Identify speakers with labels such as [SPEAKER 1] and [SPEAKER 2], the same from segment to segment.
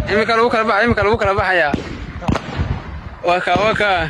[SPEAKER 1] Iminka lagu kala baxa, iminka lagu kala baxayaa. Waa kaa, waa kaa.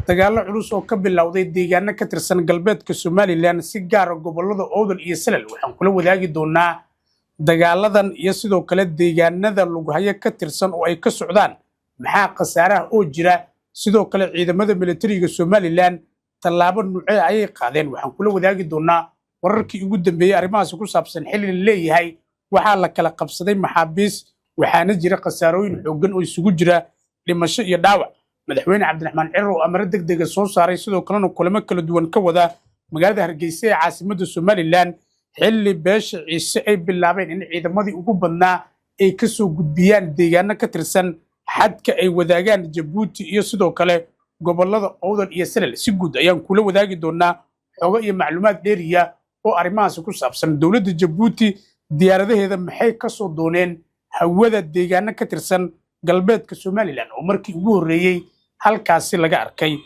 [SPEAKER 2] Dagaallo culus oo ka bilowday deegaano ka tirsan galbeedka Somalilan, si gaara gobollada Owdal iyo Salal. Waxaan kula wadaagi doonaa dagaaladan iyo sidoo kale deegaanada Lughayo ka tirsan oo ay ka socdaan. Maxaa khasaaraha oo jira? Sidoo kale ciidamada militariga Somalilan tallaabo nuucee ayay qaadeen? Waxaan kula wadaagi doonaa wararkii ugu dambeeyey arrimahaasi ku saabsan, xilli la leeyahay waxaa la kala qabsaday maxaabiis, waxaana jira khasaarooyin xooggan oo isugu jira dhimasho iyo dhaawac. Madaxweyne Cabdiraxmaan Cirar oo amaro degdega soo saaray, sidoo kalena kulamo kala duwan ka wada magaalada Hargeysa ee caasimadda Somalilan, xilli beesha Ciise ay bilaabeen in ciidamadii ugu badnaa ay ka soo gudbiyaan deegaano ka tirsan xadka ay wadaagaan Jabuuti iyo sidoo kale gobollada Owdal iyo Salal. Si guud ayaan kula wadaagi doonaa xogo iyo macluumaad dheeriya oo arrimahaasi ku saabsan. Dowladda Jabuuti diyaaradaheeda maxay ka soo dooneen hawada deegaano ka tirsan galbeedka Somalilan oo markii ugu horreeyey halkaasi laga arkay?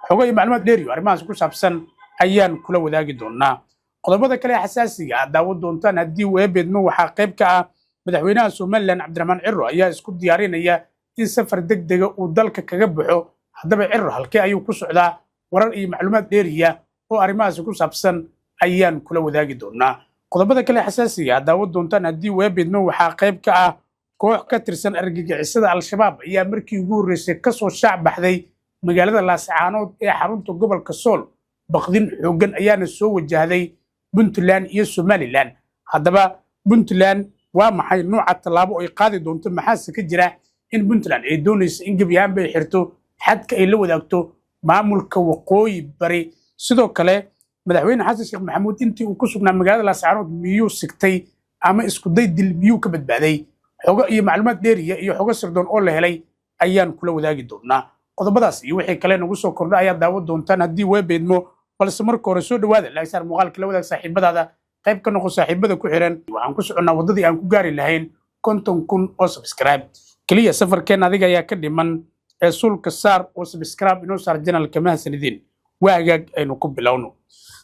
[SPEAKER 2] Xogo iyo macluumaad dheeriyo arrimahaasi ku saabsan ayaan kula wadaagi doonaa. Qodobada kale ee xasaasiga ah daawo doontaan haddii weebeedmo waxaa qayb ka ah madaxweynaha Somalilan Cabdiraxmaan Ciro ayaa isku diyaarinaya in safar degdega uu dalka kaga baxo. Haddaba Ciro halkee ayuu ku socdaa? Warar iyo macluumaad dheeriya oo arrimahaasi ku saabsan ayaan kula wadaagi doonaa. Qodobada kale xasaasiga ah daawo doontaan haddii weebeedmo waxaa qayb ka ah koox ka tirsan argagixisada Al-Shabaab ayaa markii ugu horreysay kasoo shaac baxday magaalada Laascaanood ee xarunta gobolka Sool. Baqdin xooggan ayaana soo wajahday Puntland iyo Somalilan. Haddaba Puntland waa maxay nooca tallaabo ay qaadi doonto? Maxaase ka jira in Puntland ay doonayso in gebi ahaanba ay xirto xadka ay la wadaagto maamulka Waqooyi Bari? Sidoo kale madaxweyne Xasan Sheekh Maxamuud intii uu ku sugnaa magaalada Laascaanood miyuu sigtay ama iskuday dil miyuu ka badbaaday? Xogo iyo macluumaad dheeriya iyo xogo sirdoon oo la helay ayaan kula wadaagi doonaa. Qodobadaas iyo wixii kale nagu soo kordha ayaa daawo doontaan haddii weebeedmo, balse marka hore soo dhawaada, laagsaar muuqaalka, la wadaag saaxiibadaada, qayb ka noqo saaxiibada ku xiran. Waxaan ku soconnaa waddadii aan ku gaari lahayn 50,000 oo subscribe. Keliya safarkeen adiga ayaa ka dhiman ee sulka saar oo subscribe inoo saar janalka. Mahasanidiin. Waa hagaag, aynu ku bilowno.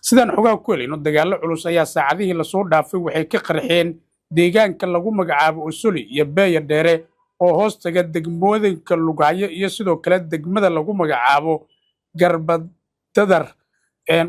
[SPEAKER 2] Sidaan xogaha ku helayno, dagaallo culus ayaa saacadihii lasoo dhaafay waxay ka qarxeen deegaanka lagu magacaabo Osoli iyo Beeya Dheere oo hoos taga degmooyinka Lughayo iyo sidoo kale degmada lagu magacaabo Garbadadar,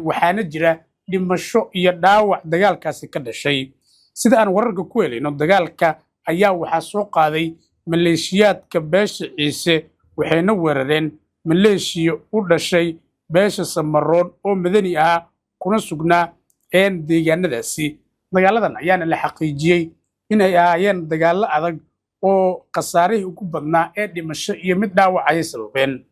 [SPEAKER 2] waxaana jira dhimasho iyo dhaawac dagaalkaasi ka dhashay. Sida aan wararka ku helayno, dagaalka ayaa waxaa soo qaaday maleeshiyaadka beesha Ciise, waxayna weerareen maleeshiya u dhashay beesha Samaroon oo madani ah kuna sugnaa deegaanadaasi. Dagaaladan ayaana la xaqiijiyey in ay ahaayeen dagaallo adag oo khasaarihii ugu badnaa ee dhimasho iyo mid dhaawac ayay sababeen.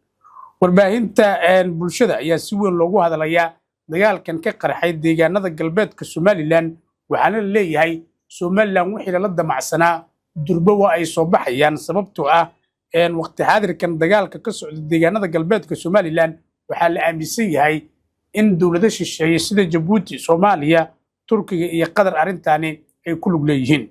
[SPEAKER 2] Warbaahinta bulshada ayaa si weyn loogu hadalayaa dagaalkan ka qarxay deegaanada galbeedka Somalilan, waxaana la leeyahay Somalilan wixii lala damacsanaa durbo waa ay soo baxayaan, sababtoo ah waqti xaadirkan dagaalka ka socda deegaanada galbeedka Somalilan waxaa la aaminsan yahay in dowlado shisheeye sida Jabuuti, Soomaaliya, Turkiga iyo Qatar arrintaani ay ku lug leeyihiin.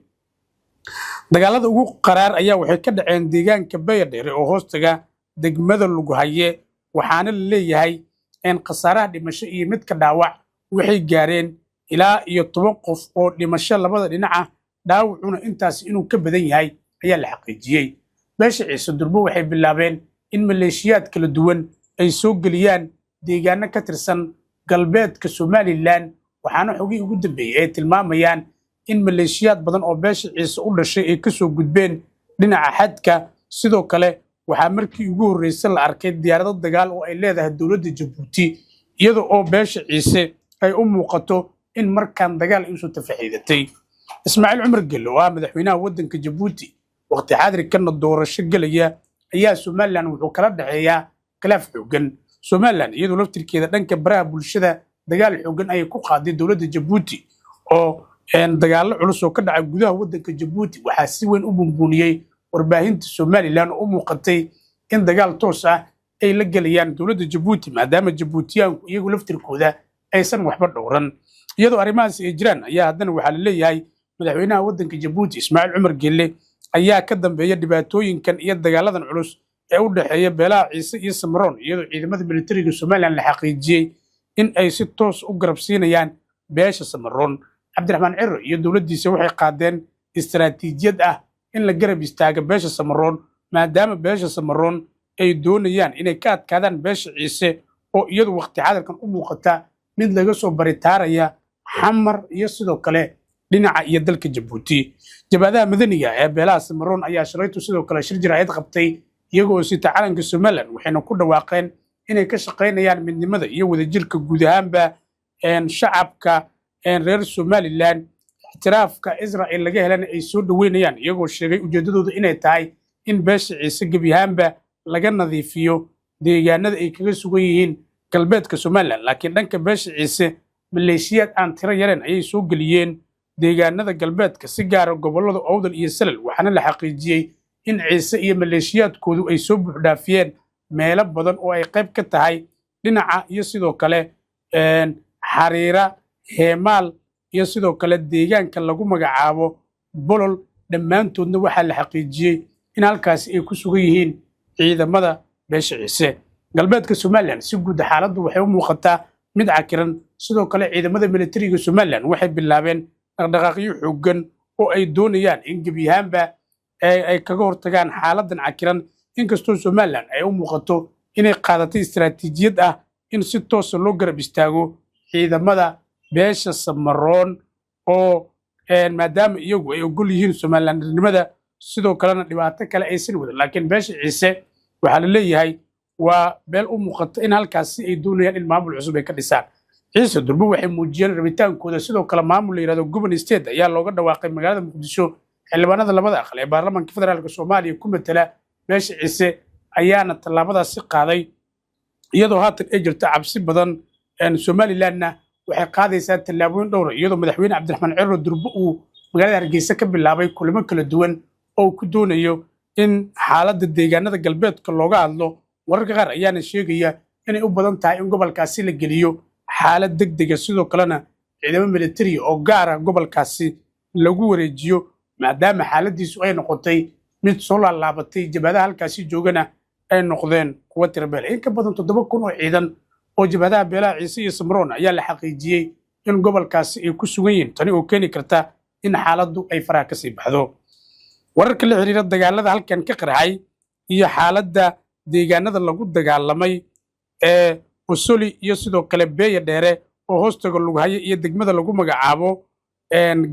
[SPEAKER 2] Dagaalada ugu qaraar ayaa waxay ka dhaceen deegaanka Bayadheere oo hoostaga degmada Lughaye, waxaana la leeyahay in khasaaraha dhimasho iyo midka dhaawac waxay gaareen ilaa iyo 10 qof oo dhimasho labada dhinaca, dhaawacuna intaasi inuu ka badan yahay ayaa la xaqiijiyey. Beesha Ciise durbo waxay bilaabeen in maleeshiyaad kala duwan ay soo geliyaan deegaano ka tirsan galbeedka Somalilan, waxaana xogihii ugu dambeeyey ay tilmaamayaan in maleeshiyaad badan oo beesha Ciise u dhashay ay ka soo gudbeen dhinaca xadka. Sidoo kale waxaa markii ugu horreysay la arkay diyaarado dagaal oo ay leedahay dowladda Jabuuti, iyada oo beesha Ciise ay u muuqato in markaan dagaal ay usoo tafaxiidatay. Ismaaciil Cumar Gelle oo ah madaxweynaha waddanka Jabuuti, waqti xaadirkanna doorasho gelaya, ayaa Somalilan wuxuu kala dhexeeyaa khilaaf xooggan. Somalilan iyadoo laftirkeeda dhanka baraha bulshada dagaal xooggan ayay ku qaaday dowladda Jabuuti, oo dagaallo culus oo ka dhacay gudaha waddanka Jabuuti waxaa si weyn u bunbuuniyey warbaahinta Somalilan oo u muuqatay in dagaal toos ah ay la gelayaan dowladda Jabuuti, maadaama Jabuutiyaanku iyagu laftirkooda aysan waxba dhowran. Iyadoo arrimahaasi ay jiraan ayaa haddana waxaa la leeyahay madaxweynaha waddanka Jabuuti Ismaaciil Cumar Gelle ayaa ka dambeeya dhibaatooyinkan iyo dagaaladan culus ee u dhexeeya beelaha Ciise iyo Samaroon, iyadoo ciidamada militariga Somalilan la xaqiijiyey in ay si toos u garab siinayaan beesha Samaroon. Cabdiraxmaan Ciro iyo dowladdiisa waxay qaadeen istaraatiijiyad ah in la garab istaaga beesha Samaroon, maadaama beesha Samaroon ay doonayaan inay ka adkaadaan beesha Ciise, oo iyadu waqti xadarkan u muuqata mid laga soo baritaaraya Xamar iyo sidoo kale dhinaca iyo dalka Jabuuti. Jabhadaha madaniga ee beelaha Samaroon ayaa shalaytu sidoo kale shir jaraa'id qabtay, iyagoo sita calanka Somaliland, waxayna ku dhawaaqeen inay ka shaqaynayaan midnimada iyo wadajirka guud ahaanba shacabka reer Somaliland, ictiraafka Israel laga helana ay soo dhoweynayaan, iyagoo sheegay ujeeddadooda inay tahay in beesha Ciise gebi ahaanba laga nadiifiyo deegaanada ay kaga sugan yihiin galbeedka Somaliland. Laakiin dhanka beesha Ciise, maleeshiyaad aan tiro yareen ayay soo geliyeen deegaanada galbeedka, si gaara gobollada Owdal iyo Salal, waxaana la xaqiijiyey in Ciise iyo maleeshiyaadkoodu ay soo buuxdhaafiyeen meelo badan oo ay qayb ka tahay dhinaca iyo sidoo kale Xariira, Heemaal iyo sidoo kale deegaanka lagu magacaabo Bolol. Dhammaantoodna waxaa la xaqiijiyey in halkaasi ay ku sugan yihiin ciidamada beesha Ciise. Galbeedka Somaliland si guud xaaladdu waxay u muuqataa mid cakiran. Sidoo kale ciidamada militariga Somaliland waxay bilaabeen dhaqdhaqaaqyo xooggan oo ay doonayaan in gebi ahaanba ay kaga hortagaan xaaladan cakiran, inkastoo Somaliland ay u muuqato inay qaadatay istaraatiijiyad ah in si toosa loo garab istaago ciidamada beesha Samaroon, oo maadaama iyagu ay ogol yihiin Somalilandnimada, sidoo kalena dhibaato kale aysan wadan. Laakiin beesha Ciise waxaa la leeyahay waa beel u muuqata in halkaasi ay doonayaan in maamul cusub ay ka dhisaan. Ciise durbo waxay muujiyeen rabitaankooda. Sidoo kale maamul la yidhahdo Gobon State ayaa looga dhawaaqay magaalada Muqdisho. Xildhibaanada labada aqal ee baarlamaanka federaalka Soomaaliya ku matala beesha Ciise ayaana tallaabadaasi qaaday, iyadoo haatan ay jirto cabsi badan. Somalilandna waxay qaadaysaa tallaabooyin dhowra, iyadoo madaxweyne Cabdiraxmaan Ciro durbo uu magaalada Hargeysa ka bilaabay kulamo kala duwan oo uu ku doonayo in xaaladda deegaanada galbeedka looga hadlo. Wararka qaar ayaana sheegaya inay u badan tahay in gobolkaasi la geliyo xaalad degdega, sidoo kalena ciidamo militari oo gaara gobolkaasi lagu wareejiyo, maadaama xaaladiisu ay noqotay mid soo laalaabatay, jabhadaha halkaasi joogana ay noqdeen kuwa tirabeel. In ka badan 7,000 oo ciidan oo jabhadaha beelaha Ciise iyo Samroon ayaa la xaqiijiyey in gobolkaasi ay ku sugan yihiin, tani oo keeni karta in xaaladdu ay faraha kasii baxdo. Wararka la xiriira dagaalada halkan ka qarxay iyo xaaladda deegaanada lagu dagaalamay ee Osoli iyo sidoo kale Beeya Dheere oo hoostaga Lughaye iyo degmada lagu magacaabo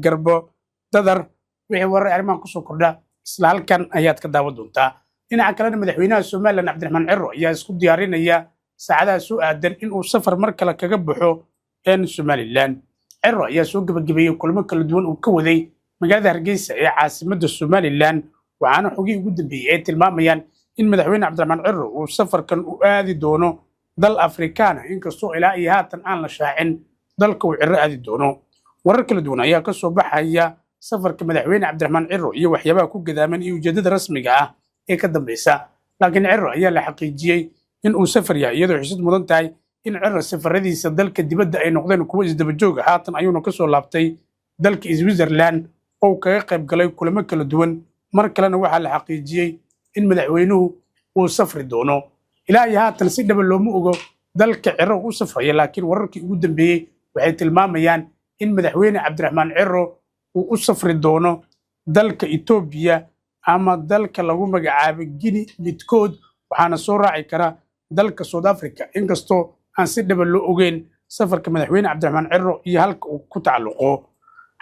[SPEAKER 2] Garbo Dadar, wixii warar arrimahan kusoo kordha isla halkan ayaad ka daawan doontaa. Dhinaca kalena, madaxweynaha Somaliland Cabdiraxmaan Ciro ayaa isku diyaarinaya saacadaha soo aadan in uu safar mar kale kaga baxo Somaliland. Ciro ayaa soo gebagabeeyey kulamo kala duwan uu ka waday magaalada Hargeysa ee caasimadda Somaliland, waxaana xogihii ugu dambeeyey ay tilmaamayaan in madaxweyne Cabdiraxmaan Ciro uu safarkan u aadi doono dal Afrikaana, inkastoo ilaa iyo haatan aan la shaacin dalka uu Ciro aadi doono. Warar kala duwan ayaa ka soo baxaya safarka madaxweyne Cabdiraxmaan Ciro iyo waxyaabaha ku gadaaman iyo ujeeddada rasmiga ah ee ka dambeysa. Laakiin Ciro ayaa la xaqiijiyey in uu safar yahay, iyadoo xisad mudan tahay in Ciro safaradiisa dalka dibadda ay noqdeen kuwo isdaba jooga. Haatan ayuuna ka soo laabtay dalka Switzerland oo uu kaga qayb galay kulamo kala duwan. Mar kalena waxaa la xaqiijiyey in madaxweynuhu uu safri doono. Ilaa iyo haatan si dhaba looma ogo dalka Ciro u safraya, laakiin wararkii ugu dambeeyey waxay tilmaamayaan in madaxweyne Cabdiraxmaan Ciro uu u safri doono dalka Etoobiya ama dalka lagu magacaabo Guinea midkood, waxaana soo raaci kara dalka South Africa, inkastoo aan si dhaba loo ogeyn safarka madaxweyne Cabdiraxmaan Ciro iyo halka uu ku tacalluqo.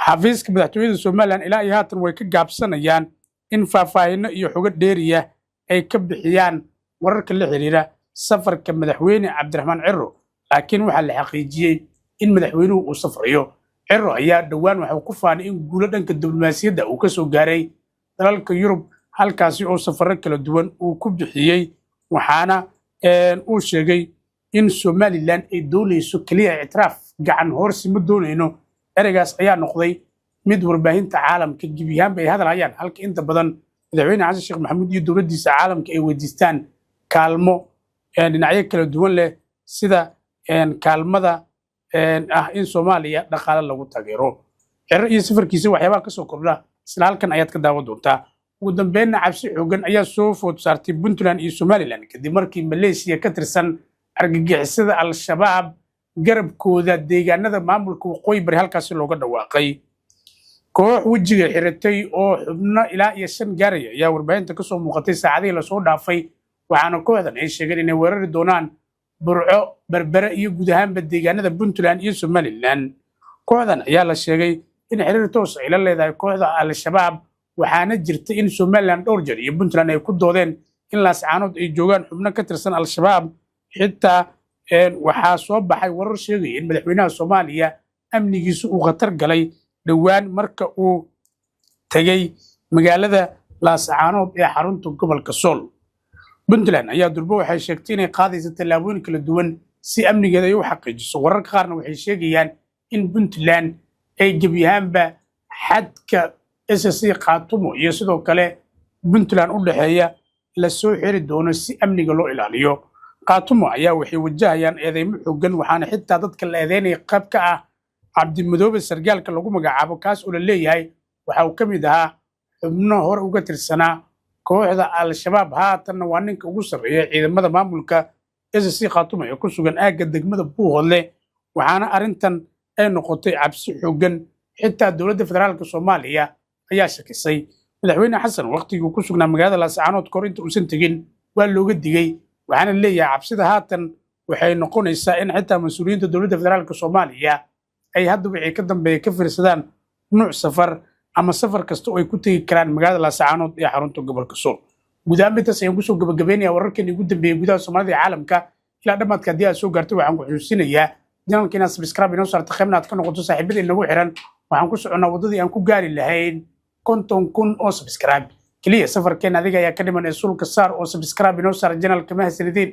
[SPEAKER 2] Xafiiska madaxtooyada Somaliland ilaa iyo haatan way ka gaabsanayaan in faahfaahinno iyo xogo dheeriya ay ka bixiyaan wararka la xiriira safarka madaxweyne Cabdiraxmaan Ciro, laakiin waxaa la xaqiijiyey in madaxweynuhu uu safrayo. Ciro ayaa dhowaan waxuu ku faanay in guulo dhanka diblomaasiyadda uu ka soo gaaray dalalka Yurub, halkaasi oo safarro kala duwan uu ku bixiyey, waxaana uu sheegay in Somaliland ay doonayso keliya ictiraaf, gacan hoorsi ma doonayno. Ereygaas ayaa noqday mid warbaahinta caalamka gebi ahaanba ay hadalhayaan, halka inta badan madaxweyne Xasan Sheekh Maxamuud iyo dowladdiisa caalamka ay weydiistaan kaalmo dhinacyo kala duwan leh, sida kaalmada ah in Soomaaliya dhaqaale lagu taageero. Ciro iyo safarkiisa waxyaabaha kasoo kordha isla halkan ayaad ka daawan doontaa. Ugu dambeynna, cabsi xoogan ayaa soo food saartay Puntland iyo Somaliland kadib markii Maleeshiya ka tirsan argagixisada Al-Shabaab Garabkooda deegaanada maamulka Waqooyi Bari halkaasi looga dhawaaqay. Koox wejiga xiratay oo xubno ilaa iyo 5 gaaraya ayaa warbaahinta kasoo muuqatay saacadihii lasoo dhaafay, waxaana kooxdan ay sheegeen inay weerari doonaan Burco, Berbere iyo guud ahaanba deegaanada Puntland iyo Somaliland. Kooxdan ayaa la sheegay in xiriir toos ay la leedahay kooxda Al-Shabaab, waxaana jirta in Somaliland dhowr jeer iyo Puntland ay ku doodeen in Laascaanood ay joogaan xubno ka tirsan Al-Shabaab. Xitaa waxaa soo baxay warar sheegaya in madaxweynaha Soomaaliya amnigiisu uu khatar galay dhowaan marka uu tegey magaalada Laascaanood ee xarunta gobolka Sool. Puntland ayaa durbo waxay sheegtay inay qaadayso tallaabooyin kala duwan si amnigeeda ay u xaqiijiso. Wararka qaarna waxay sheegayaan in Puntland ay gebi ahaanba xadka SSC Khaatumo iyo sidoo kale Puntland u dhexeeya la soo xiri doono si amniga loo ilaaliyo. Khaatumo ayaa waxay wajahayaan eedeymo xooggan, waxaana xitaa dadka la eedeynaya qayb ka ah Cabdimadoobe, sargaalka lagu magacaabo, kaas oo la leeyahay waxa uu ka mid ahaa xubno hore uga tirsanaa kooxda Al-Shabaab, haatanna waa ninka ugu sarreeya ciidamada maamulka SSC Khaatumo ee ku sugan aagga degmada Buuhoodle. Waxaana arrintan ay noqotay cabsi xooggan, xitaa dowladda federaalka Soomaaliya ayaa shakisay. Madaxweyne Xasan waqtigii ku sugnaa magaalada Laascaanood kahor inta uusan tegin waa looga digey, waxaana leeyahay cabsida haatan waxay noqonaysaa in xitaa mas-uuliyiinta dowladda federaalka Soomaaliya ay hadda wixii ka dambeeya ka fiirsadaan nuuc safar ama safar kasta oo ay ku tegi karaan magaalada Laascaanood ee xarunta gobolka Sool. Guud ahaan intaas ayaan kusoo gabagabeynaya wararkeenii ugu dambeeyey gudaha Soomaalida iyo caalamka. Ilaa dhammaadka haddii aad soo gaartay, waxaan ku xusuusinayaa channelka inaad subscribe inoo saarto, qaybna aad ka noqoto saaxiibada inagu xiran. Waxaan ku soconnaa waddadii aan ku gaari lahayn 50,000 oo subscribe. Keliya safarkeen adiga ayaa ka dhiman ee sulka saar oo subscribe inoo saar channelka. Mahasanidiin.